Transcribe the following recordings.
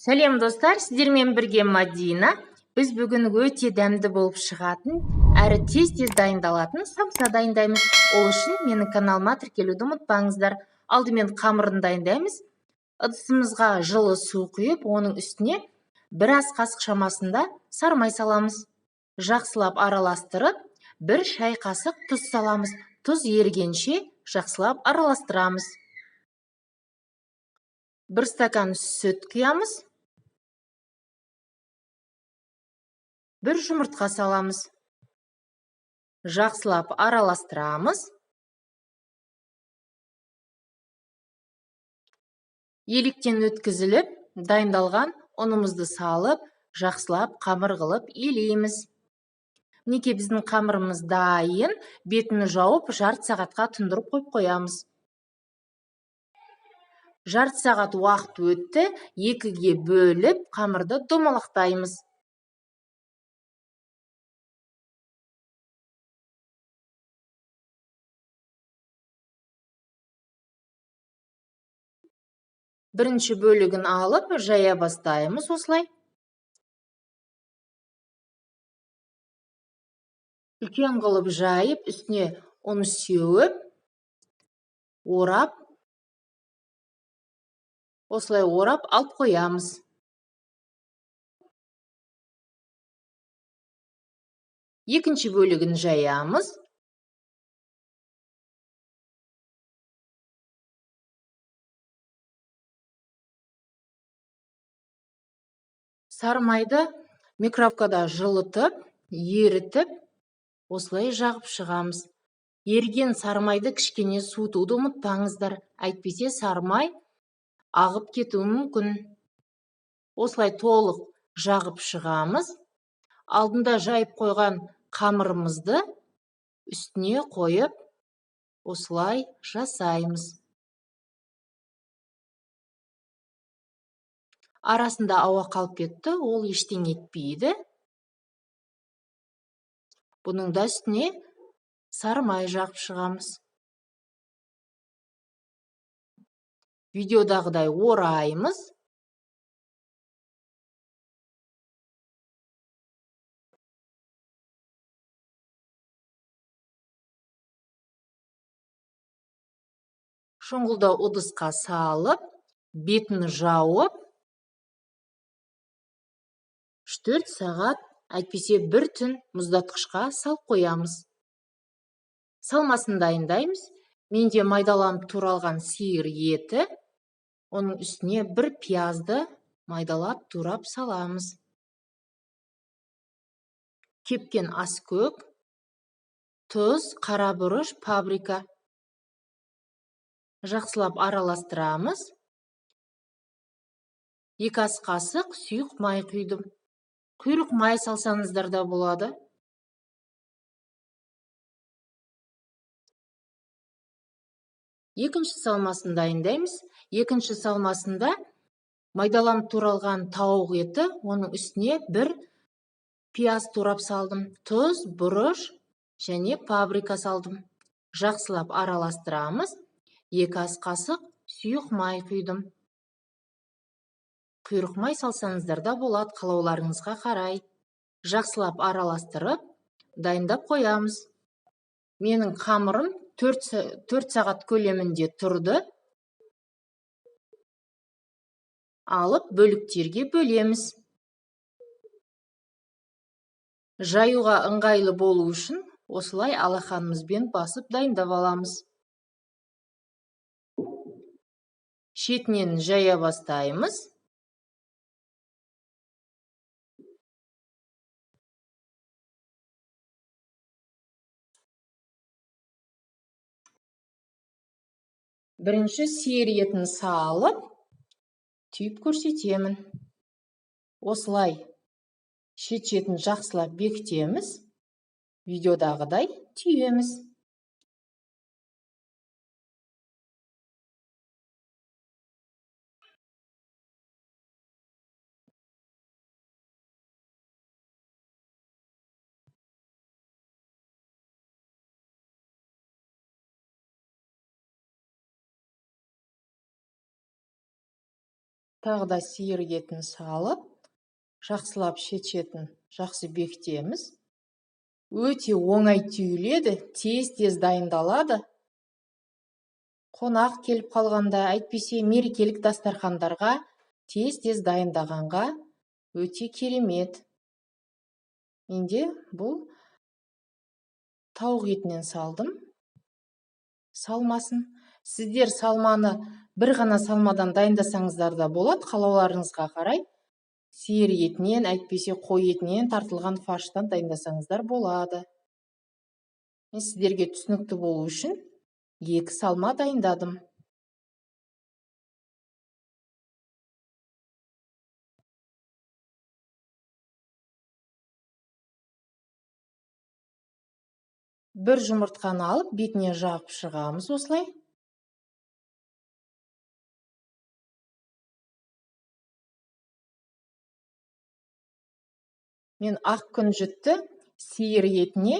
Сәлем, достар! Сіздермен бірге Мадина. Біз бүгін өте дәмді болып шығатын, әрі тез-тез дайындалатын самса дайындаймыз. Ол үшін менің каналыма тіркелуді ұмытпаңыздар. Алдымен қамырын дайындаймыз. Ыдысымызға жылы су құйып, оның үстіне бір ас қасық шамасында сары май саламыз. Жақсылап араластырып, бір шай қасық тұз саламыз. Тұз ерігенше жақсылап араластырамыз. Бір стакан сүт құямыз. Бір жұмыртқа саламыз. Жақсылап араластырамыз. Електен өткізіліп, дайындалған ұнымызды салып, жақсылап қамыр қылып елейміз. Мінекей, біздің қамырымыз дайын. Бетін жауып, жарты сағатқа тұндырып қойып қоямыз. Жарты сағат уақыт өтті, екіге бөліп қамырды домалақтаймыз. Бірінші бөлігін алып, жая бастаймыз осылай. Үлкен қылып жайып, үстіне ұн сеуіп, орап, осылай орап алып қоямыз. Екінші бөлігін жаямыз. Сары майды микроволновкада жылытып, ерітіп, осылай жағып шығамыз. Еріген сары майды кішкене суытуды ұмытпаңыздар. Әйтпесе сары май ағып кетуі мүмкін. Осылай толық жағып шығамыз. Алдында жайып қойған қамырымызды үстіне қойып, осылай жасаймыз. Арасында ауа қалып кетті, ол ештеңе етпейді. Бұның да үстіне сары май жағып шығамыз. Видеодағыдай ораймыз. Шұңғылдау ыдысқа салып, бетін жауып, 3-4 сағат, әйтпесе бір түн мұздатқышқа салып қоямыз. Салмасын дайындаймыз. Менде майдаланып туралған сиыр еті, оның үстіне бір пиязды майдалап турап саламыз. Кепкен аскөк, тұз, қара бұрыш, паприка. Жақсылап араластырамыз. 2 ас қасық сұйық май құйдым. Құйрық май салсаңыздар да болады. Екінші салмасын дайындаймыз. Екінші салмасында майдаланып туралған тауық еті, оның үстіне бір пияз турап салдым. Тұз, бұрыш және паприка салдым. Жақсылап араластырамыз. 2 ас қасық сұйық май құйдым. Құйрық май салсаңыздар да болады, қалауларыңызға қарай. Жақсылап араластырып, дайындап қоямыз. Менің қамырым 4 сағат көлемінде тұрды. Алып бөліктерге бөлеміз. Жаюға ыңғайлы болу үшін осылай алақанымызбен басып дайындап аламыз. Шетінен жая бастаймыз. Бірінші сиыр етін салып, түйіп көрсетемін. Осылай шет-шетін жақсылап бекітеміз. Видеодағыдай түйеміз. Тағы да сиыр етін салып, жақсылап шет-шетін жақсы бекітеміз. Өте оңай түйіледі, тез-тез дайындалады. Қонақ келіп қалғанда, әйтпесе мерекелік дастархандарға тез-тез дайындағанға өте керемет. Менде бұл тауық етінен салдым. Салмасын. Сіздер салманы бір ғана салмадан дайындасаңыздар да болады, қалауларыңызға қарай. Сиыр етінен, әйтпесе қой етінен тартылған фарштан дайындасаңыздар болады. Мен сіздерге түсінікті болу үшін 2 салма дайындадым. Бір жұмыртқаны алып, бетіне жағып шығамыз осылай. Мен ақ күнжітті сиыр етіне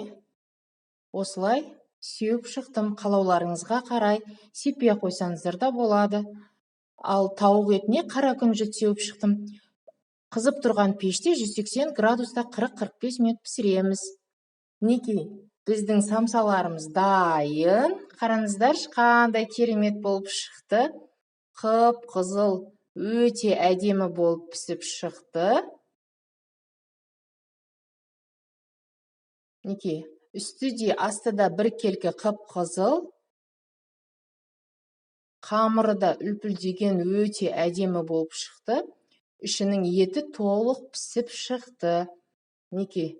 осылай сеуіп шықтым. Қалауларыңызға қарай сеппей қойсаңыздар да болады. Ал тауық етіне қара күнжіт сеуіп шықтым. Қызып тұрған пеште 180 градуста 40-45 минут пісіреміз. Мінекей, біздің самсаларымыз дайын. Қараңыздаршы, қандай керемет болып шықты. Қып-қызыл, өте әдемі болып пісіп шықты. Мінекей, үсті де асты да біркелкі қып-қызыл. Қамыры да үлпілдеген өте әдемі болып шықты. Ішінің еті толық пісіп шықты. Мінекей.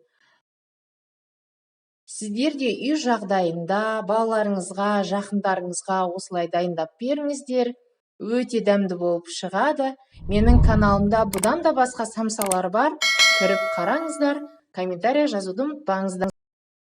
Сіздер де үй жағдайында балаларыңызға, жақындарыңызға осылай дайындап беріңіздер. Өте дәмді болып шығады. Менің каналымда бұдан да басқа самсалар бар. Кіріп қараңыздар, комментария жазуды ұмытпаңыздар.